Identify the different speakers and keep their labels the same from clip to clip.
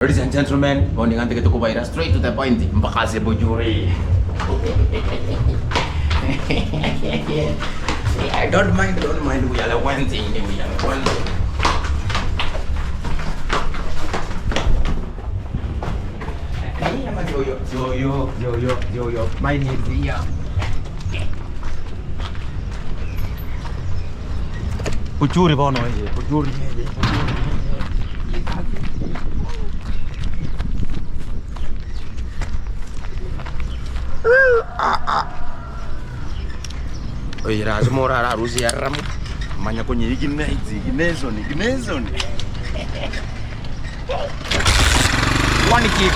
Speaker 1: Ladies and gentlemen, bondi ngante tukubaira straight to the point mpaka ase bujuri. I don't mind, don't mind. We are the one thing, we are the one thing. Yo, yo, yo, yo, yo, yo, yo. My needs here. Uchuri bono ye, uchuri ye, uchuri. Oye, razimo rara rusi yaramu. Manya kwenye iginezi, iginezoni, iginezoni. One kick.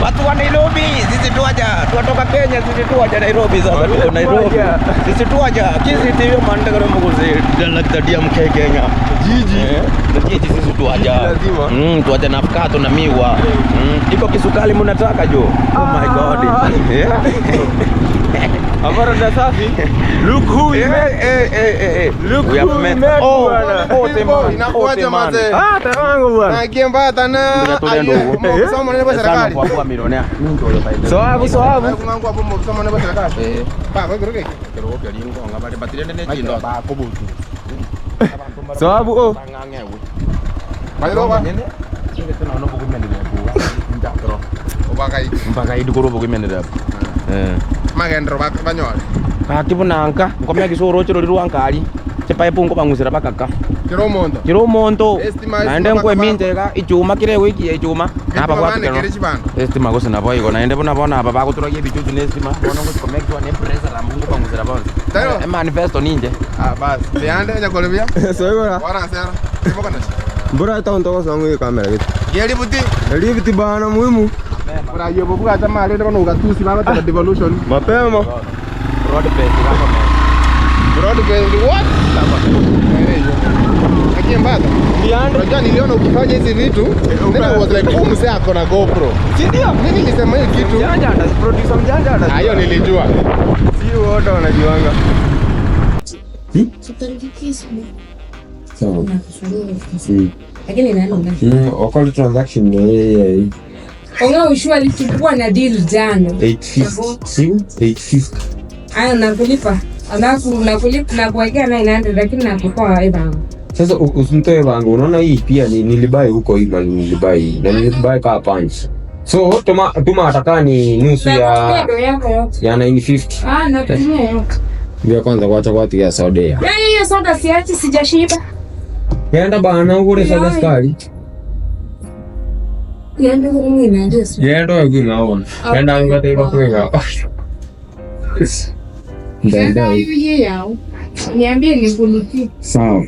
Speaker 1: Watu wa Nairobi, sisi tuaja, tuwatoka Kenya, sisi tuaja Nairobi sasa tuko Nairobi. Sisi tuaja, kisi TV mandagara muguzi, dalak DMK Kenya.
Speaker 2: Jiji.
Speaker 1: Jiji sisi tuaja.
Speaker 2: Lazima.
Speaker 1: Tuaja na avocado na miwa. Iko kisukali mnataka jo. Oh my God. Yeah.
Speaker 2: Habari safi. Look who we met.
Speaker 1: Eh.
Speaker 2: Look
Speaker 1: We have
Speaker 2: who we
Speaker 1: met.
Speaker 2: met,
Speaker 1: Oh,
Speaker 2: bwana.
Speaker 1: oh, man.
Speaker 3: Inakuaje
Speaker 1: Oh, man.
Speaker 3: mazee?
Speaker 2: Ah, tawangu bwana.
Speaker 3: Na kiembata na
Speaker 1: Ndio tole ndogo.
Speaker 3: Mobisoma ne serikali.
Speaker 1: Kwa kuwa milionea.
Speaker 2: Soabu soabu.
Speaker 3: Kungangu hapo mobisoma ne serikali.
Speaker 1: Eh,
Speaker 3: Pa kwa kiroke.
Speaker 1: kero kyo lingo ngabale batirende ne chindo. Ba kobutu.
Speaker 2: Soabu oh.
Speaker 3: Bayro ba. Obakai.
Speaker 1: Mpaka idi korobo kumenera. Eh.
Speaker 3: Magendro ba banyole.
Speaker 1: Kaki bunanka, ngomya kisoro chiro liru ankali. Chipaipu ngo bangusira bakaka.
Speaker 3: Kiro mondo.
Speaker 1: Kiro monto.
Speaker 3: Estima,
Speaker 1: Naende
Speaker 3: estima
Speaker 1: ngwe
Speaker 3: baka-
Speaker 1: minjega ichuma kire wiki ya ichuma. Naba
Speaker 3: Estima
Speaker 1: kwa
Speaker 3: bane kere chibando.
Speaker 1: Estima gose nabo iko naende bona bona aba bakuturagia bichuchu ne estima. Bona ngo connect ne pressure la Mungu bangusira bonse.
Speaker 3: Tayo.
Speaker 1: E manifesto ninje.
Speaker 3: Ah bas. Tiande nyakolebia.
Speaker 2: Soego.
Speaker 3: Wana sera. Kiboka na.
Speaker 2: Mbona hata untoka sangu hii kamera kitu.
Speaker 3: Geri buti.
Speaker 2: Lift bana muhimu.
Speaker 3: Bora yobo buka chama lende kono ugatusi baba tena devolution.
Speaker 2: Mapema.
Speaker 1: Broad based government.
Speaker 3: Broad based what? Akiembata.
Speaker 2: Tiande.
Speaker 3: Unajua niliona ukifanya hizi vitu, then I was like, huyu mzee ako na GoPro.
Speaker 2: Si ndio?
Speaker 3: Mimi nilisema hiyo kitu.
Speaker 2: Mjanja ata producer mjanja ata.
Speaker 3: Ah, hiyo nilijua.
Speaker 2: Si wote wanajuanga.
Speaker 4: Sawa.
Speaker 5: Lakini nani
Speaker 4: Wakati transaction ni yeye
Speaker 5: Onga ushua alichukua na deal jana.
Speaker 4: 850. Si 850.
Speaker 5: Aya nakulipa. Alafu nakulipa na kuwekea 900 lakini nakutoa eba.
Speaker 4: Sasa usimtoe bango. Unaona hii pia ni nilibai huko hii mali nilibai na nilibai kaa punch. So tuma atakaa ni nusu
Speaker 5: Nakutumia
Speaker 4: ya
Speaker 5: do yako yote.
Speaker 4: ya 950.
Speaker 5: Ah, nakutumia yote.
Speaker 4: Ndio kwanza kwacha kwa tia soda ya.
Speaker 5: Yaani hiyo soda siachi sijashiba.
Speaker 4: Yenda bana ugure soda sukari.
Speaker 5: Yenda kumwina ndio.
Speaker 4: Yenda kwinga ona. Yenda ngate kwa kwinga.
Speaker 5: Sasa hiyo yao. Niambie nikulipie.
Speaker 4: Sawa.